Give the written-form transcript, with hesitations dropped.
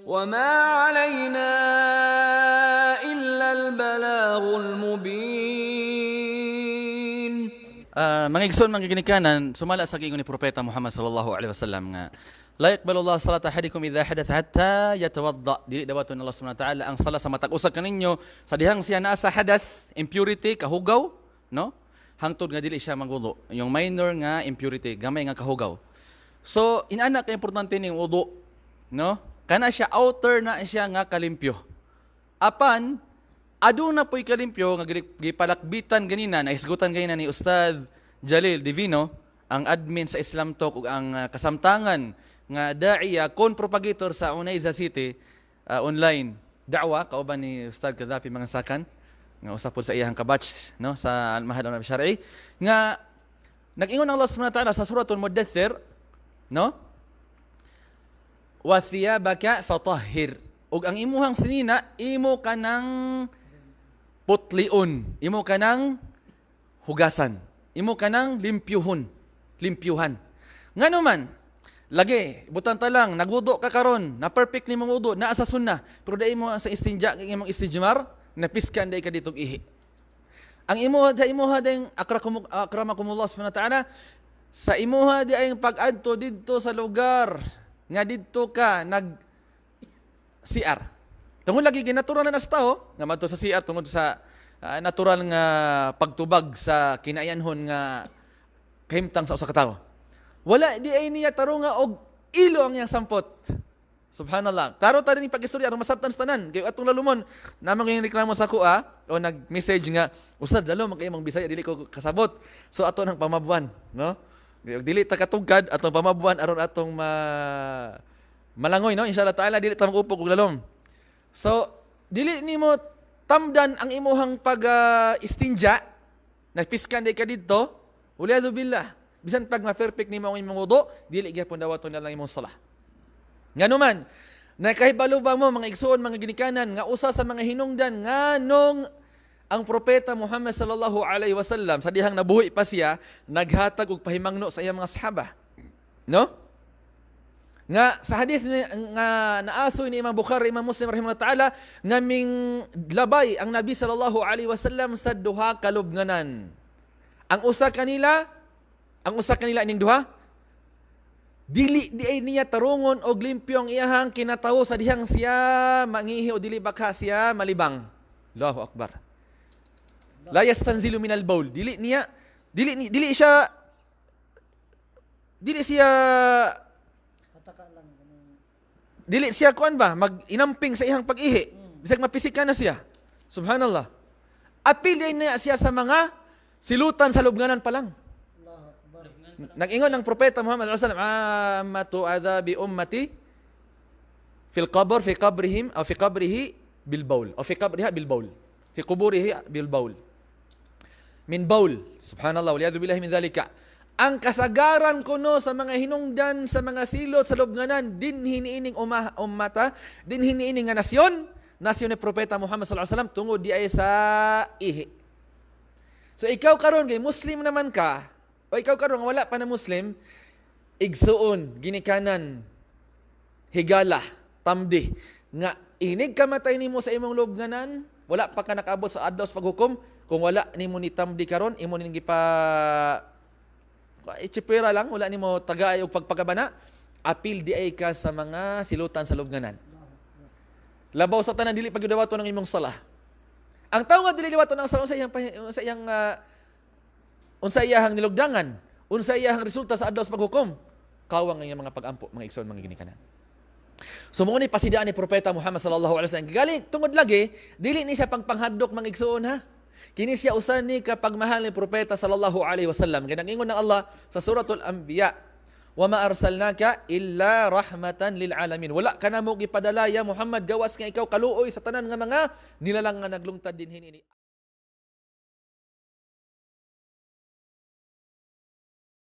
وما علينا إلا البلاغ المبين. Mga igsoon, mga ginikanan, sumala sa giingon ni Propeta Muhammad sallallahu alaihi wasallam nga la yaqbalu Allah salata ahadikum idha hadatha hatta yatawadda. Dili dawaton Allah subhanahu wa ta'ala ang sala sa matag usa kaninyo sa dihang siya naa sa hadath, impurity, kahugaw, no? Hangtod nga dili siya magwudu. Yung minor nga impurity, gamay nga kahugaw. So, inana ka importante ning wudu, no? Kana siya outer na siya nga kalimpyo. Apan aduna po'y kalimpyo nga gipalakbitan ganina, nahisgutan ganina ni Ustad Jalil Divino, ang admin sa Islam Talk ug ang kasamtangan nga da'iya kon propagator sa Unaiza City online da'wa kauban ni Ustad Gaddafi mga sakan nga usa pod sa iyang kabatch, no, sa Al-Mahad al Syar'i, nga nag-ingon ang Allah subhanahu wa ta'ala sa Suratul Mudaththir, no, "Wa thiyabaka fatahhir," ug ang imuhang sinina imo kanang putlion, imo kanang hugasan, imo kanang limpyuhon, limpyuhan. Ngano man, lagi, butan ta lang, nagwudo ka karon, na perfect ni mong wudo, naa sa sunnah, pero dai mo sa istinja, kay imong istijmar, napiskan dai ka ditong ihi. Ang imo sa imuha ding akramakumullah subhanahu wa ta'ala, sa imuha di ay pag-adto didto sa lugar nga didto ka nag CR. Tungod lagi ginatural na sa tao nga madto sa CR tungod sa natural nga pagtubag sa kinayanhon nga kahimtang sa usa ka tawo. Wala di ay niya tarunga og ilo ang iyang sampot. Subhanallah. Klaro ta rin pag-istorya aron masabtan sa tanan. Kay atong lalumon, namang yung reklamo sa kuha o nag-message nga, "Usad, lalo man kay imong Bisaya, dili ko kasabot." So ato nang pamabuan, no? Dili ta katugkad, atong pamabuan aron atong ma malangoy, no? Inshallah ta'ala dili ta mag-upok og lalom. So, dili nimo tamdan ang imuhang pag istinja, nagpiskan di ka didto, waliyadu billah. Bisan pag ma-perfect nimo ang imong wudu, dili gyapon dawaton na lang imong salah. Ngano man, nakahibalo ba mo, mga igsuon, mga ginikanan, nga usa sa mga hinungdan nganong ang propeta Muhammad sallallahu alaihi wasallam sa dihang nabuhi pa siya naghatag og pahimangno sa iyang mga sahaba? No? Nga sa hadith ni, nga naasoy ni Imam Bukhari, Imam Muslim rahimahullah ta'ala, nga ming labay ang Nabi sallallahu alaihi wasallam sa duha ka lubnganan. Ang usa kanila ining duha, dili di ay niya tarungon og limpyo ang iyahang kinatawo sa dihang siya mangihi o dili baka siya malibang. Allahu akbar. La yastanzilu minal bawl. Dili niya dili ni dili siya dili siya Pataka lang kanang dili siya kuan ba mag inamping sa iyang pag-ihi. Bisag mapisika na siya. Subhanallah. Apil ay niya siya sa mga silutan sa lubnganan pa lang. Allahu akbar. Nag-ingon ng propeta Muhammad sallallahu alaihi wasallam, "Ammatu adhabi ummati fil qabr fi qabrihim aw fi qabrihi bil bawl aw fi qabriha bil bawl fi quburihi bil bawl min bawl." Subhanallah, waliyadu billahi min dhalika. Ang kasagaran kuno sa mga hinungdan sa mga silot sa lubnganan dinhi niining ummata, dinhi niining nga nasyon, nasyon ni propeta Muhammad sallallahu alaihi wasallam, tungod di ay sa ihi. So ikaw karon kay Muslim naman ka, o ikaw karon nga wala pa na Muslim, igsuon, ginikanan, higala, tamdi, nga inig kamatay nimo sa imong lubnganan, wala pa ka nakaabot sa adlaw sa paghukom, kung wala nimo ni tamdi karon, imo ning gipa itsipera lang, wala nimo tagay og pagpagabana, apil di ay ka sa mga silutan sa lubnganan. Labaw sa tanan, dili pagyudawaton ang imong salah. Ang tawo nga dili dawaton ang salah, unsa iyang nilugdangan, unsa iyang resulta sa adlaw sa paghukom, kawang ang iyang mga pag-ampo, mga igsoon, mga ginikanan. So mo ni pasidaan ni propeta Muhammad sallallahu alaihi wasallam. Galing tungod lagi dili ni siya pangpanghadlok, mga igsoon, ha. Kini siya usa ni kapagmahal ni propeta sallallahu alaihi wasallam. Kay nag-ingon ng Allah sa Suratul Anbiya, "Wa ma arsalnaka illa rahmatan lil alamin." Wala ka namo gipadala ya Muhammad gawas nga ikaw kaluoy sa tanan nga mga nilalang nga naglungtad dinhi nini.